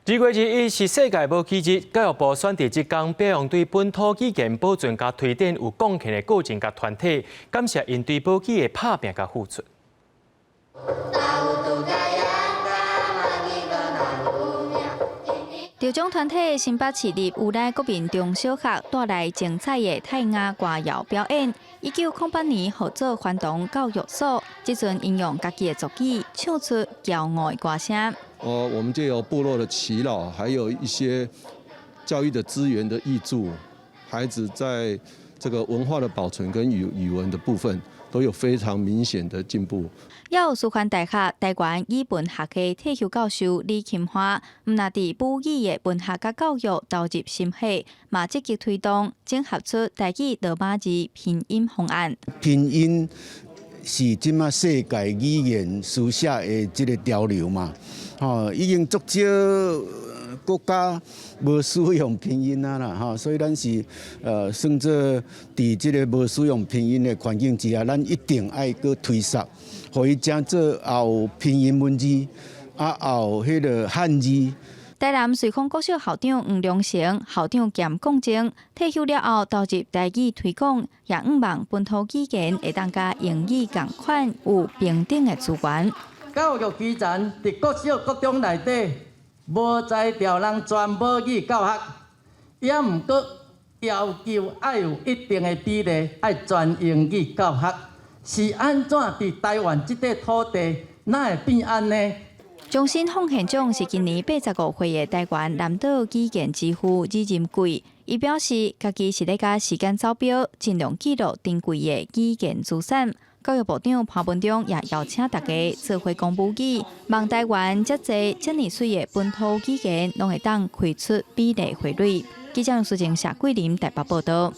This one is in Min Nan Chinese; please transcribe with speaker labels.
Speaker 1: 2月21是世界母語日，教育部選佇這工表揚對本土語言保存佮推展有貢獻的個人佮團體，感謝𪜶對母語的拍拚佮付出。
Speaker 2: 得獎團體新北市立烏來國民中小學帶來精彩的泰雅歌謠表演。1908年合作環東教育所，這陣𪜶用家己的族語唱出驕傲的歌聲。
Speaker 3: 哦，我們藉由部落的耆老，還有一些教育的資源的挹注，孩子在這個文化的保存跟語文的部分都有非常明顯的進步。
Speaker 2: 也有師範大學台灣語文學系退休教授李琴華，毋但佇母語的文學佮教育投入心血，嘛積極推動整合出台語羅馬字拼音方案。
Speaker 4: 拼音是這馬世界語言書寫的這个潮流嘛，吼，已經足少國家無使用拼音啊啦，吼，所以咱是算做佇這个無使用拼音的環境之下，咱一定愛閣推捒，予伊成做也有拼音文字，啊，也有彼个漢字。
Speaker 2: 台南瑞豐國小校長黃良成、校長兼講政退休了後，投入台語推廣，也向望本土語言會當佮英語仝款有平等的資源。
Speaker 5: 教育基層佇國小、國中內底無才調人全母語教學，也毋過要求愛有一定的比例愛全英語教學，是按怎佇台灣這塊土地，哪會變按呢？
Speaker 2: 終身奉獻獎是今年85歲的台灣南島語言之父李仁貴。伊表示，家己是咧佮時間走表，盡量記錄珍貴的語言資產。教育部長潘文忠也邀請大家做伙講母語，望台灣遮濟遮爾媠的本土語言，攏會當開出美麗花蕊。記者楊淑靜、謝桂林台北報道。